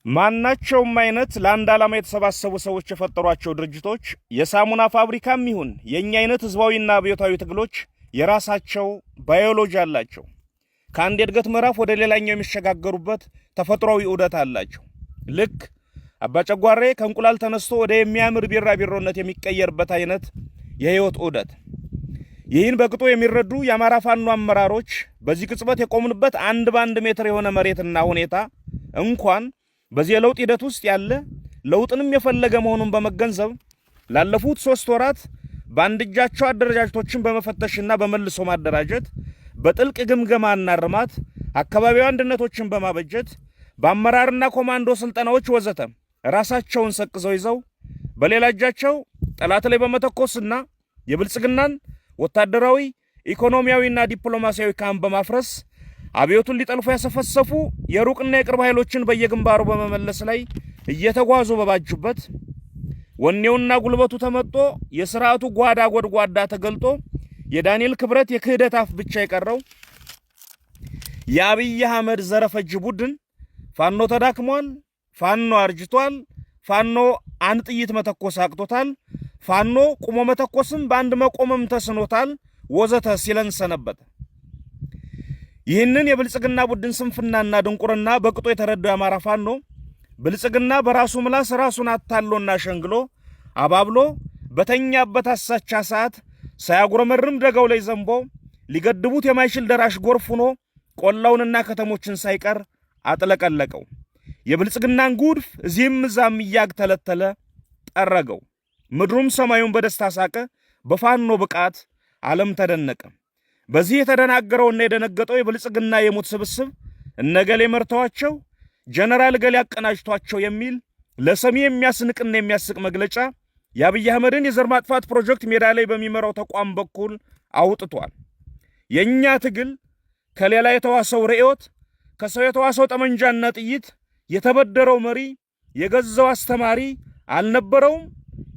ማናቸውም አይነት ለአንድ ዓላማ የተሰባሰቡ ሰዎች የፈጠሯቸው ድርጅቶች፣ የሳሙና ፋብሪካም ይሁን የእኛ አይነት ህዝባዊና አብዮታዊ ትግሎች የራሳቸው ባዮሎጂ አላቸው። ከአንድ የእድገት ምዕራፍ ወደ ሌላኛው የሚሸጋገሩበት ተፈጥሯዊ ዑደት አላቸው። ልክ አባጨጓሬ ከእንቁላል ተነስቶ ወደ የሚያምር ቢራቢሮነት የሚቀየርበት አይነት የህይወት ዑደት። ይህን በቅጡ የሚረዱ የአማራ ፋኖ አመራሮች በዚህ ቅጽበት የቆምንበት 1 በ1 ሜትር የሆነ መሬትና ሁኔታ እንኳን በዚህ የለውጥ ሂደት ውስጥ ያለ፣ ለውጥንም የፈለገ መሆኑን በመገንዘብ ላለፉት 3 ወራት በአንድ እጃቸው አደረጃጀቶችን በመፈተሽና በመልሶ ማደራጀት፣ በጥልቅ ግምገማና እርማት፣ አካባቢያዊ አንድነቶችን በማበጀት፣ በአመራርና ኮማንዶ ስልጠናዎች ወዘተ ራሳቸውን ሰቅዘው ይዘው፣ በሌላ እጃቸው ጠላት ላይ በመተኮስና የብልጽግናን ወታደራዊ፣ ኢኮኖሚያዊና ዲፕሎማሲያዊ ካምፕ በማፍረስ አብዮቱን ሊጠልፉ ያሰፈሰፉ የሩቅና የቅርብ ኃይሎችን በየግንባሩ በመመለስ ላይ እየተጓዙ በባጁበት፣ ወኔውና ጉልበቱ ተመጦ የስርዓቱ ጓዳ ጎድጓዳ ተገልጦ የዳንኤል ክብረት የክህደት አፍ ብቻ የቀረው የአብይ አህመድ ዘረፈጅ ቡድን ፋኖ ተዳክሟል፣ ፋኖ አርጅቷል፣ ፋኖ አንድ ጥይት መተኮስ አቅቶታል፣ ፋኖ ቁሞ መተኮስም በአንድ መቆምም ተስኖታል ወዘተ ሲለን ሰነበተ። ይህንን የብልጽግና ቡድን ስንፍናና ድንቁርና በቅጡ የተረዳው የአማራ ፋኖ ብልጽግና በራሱ ምላስ ራሱን አታሎና ሸንግሎ አባብሎ በተኛበት አሳቻ ሰዓት ሳያጉረመርም ደጋው ላይ ዘንቦ ሊገድቡት የማይችል ደራሽ ጎርፍ ሆኖ ቆላውንና ከተሞችን ሳይቀር አጥለቀለቀው። የብልጽግናን ጉድፍ እዚህም እዛም እያግተለተለ ጠረገው። ምድሩም ሰማዩን በደስታ ሳቀ። በፋኖ ብቃት ዓለም ተደነቀ። በዚህ የተደናገረውና የደነገጠው የብልጽግና የሞት ስብስብ እነገሌ መርተዋቸው፣ ጀነራል ገሌ አቀናጅቷቸው የሚል ለሰሚ የሚያስንቅና የሚያስቅ መግለጫ የአብይ አህመድን የዘር ማጥፋት ፕሮጀክት ሜዳ ላይ በሚመራው ተቋም በኩል አውጥቷል። የእኛ ትግል ከሌላ የተዋሰው ርዕዮት፣ ከሰው የተዋሰው ጠመንጃና ጥይት፣ የተበደረው መሪ፣ የገዛው አስተማሪ አልነበረውም፣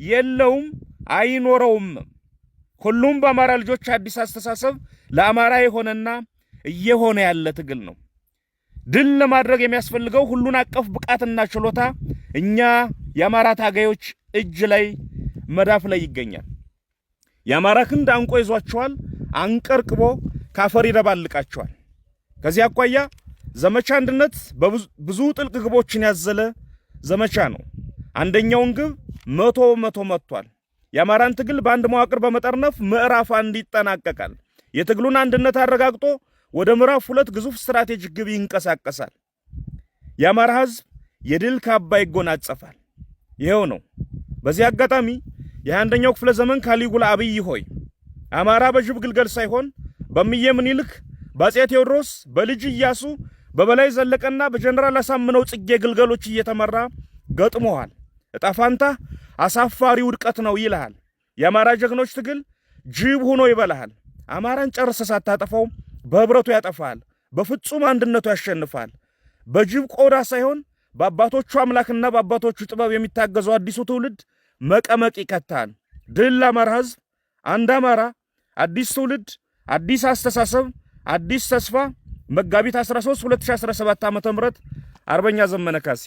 የለውም፣ አይኖረውም። ሁሉም በአማራ ልጆች አዲስ አስተሳሰብ ለአማራ የሆነና እየሆነ ያለ ትግል ነው። ድል ለማድረግ የሚያስፈልገው ሁሉን አቀፍ ብቃትና ችሎታ እኛ የአማራ ታጋዮች እጅ ላይ፣ መዳፍ ላይ ይገኛል። የአማራ ክንድ አንቆ ይዟቸዋል፣ አንቀርቅቦ ካፈር ይደባልቃቸዋል። ከዚህ አኳያ ዘመቻ አንድነት ብዙ ጥልቅ ግቦችን ያዘለ ዘመቻ ነው። አንደኛውን ግብ 100% መጥቷል። የአማራን ትግል በአንድ መዋቅር በመጠርነፍ ምዕራፍ 1 ይጠናቀቃል። የትግሉን አንድነት አረጋግጦ ወደ ምዕራፍ 2 ግዙፍ ስትራቴጂክ ግብ ይንቀሳቀሳል። የአማራ ሕዝብ የድል ካባ ይጎናጸፋል። ይኸው ነው። በዚህ አጋጣሚ የ21ኛው ክፍለ ዘመን ካሊጉላ አብይ ሆይ፣ አማራ በጅብ ግልገል ሳይሆን በእምዬ ምኒልክ፣ በአፄ ቴዎድሮስ፣ በልጅ ኢያሱ፣ በበላይ ዘለቀና በጀነራል አሳምነው ጽጌ ግልገሎች እየተመራ ገጥሞሃል። እጣ ፋንታ አሳፋሪ ውድቀት ነው ይልሃል። የአማራ ጀግኖች ትግል ጅብ ሆኖ ይበላሃል። አማራን ጨርሰህ ሳታጠፋው በህብረቱ ያጠፋሃል። በፍጹም አንድነቱ ያሸንፋል። በጅብ ቆዳ ሳይሆን በአባቶቹ አምላክና በአባቶቹ ጥበብ የሚታገዘው አዲሱ ትውልድ መቀመቅ ይከታል። ድል ለአማራ ህዝብ! አንድ አማራ፣ አዲስ ትውልድ፣ አዲስ አስተሳሰብ፣ አዲስ ተስፋ። መጋቢት 13 2017 ዓ.ም። አርበኛ ዘመነ ካሴ።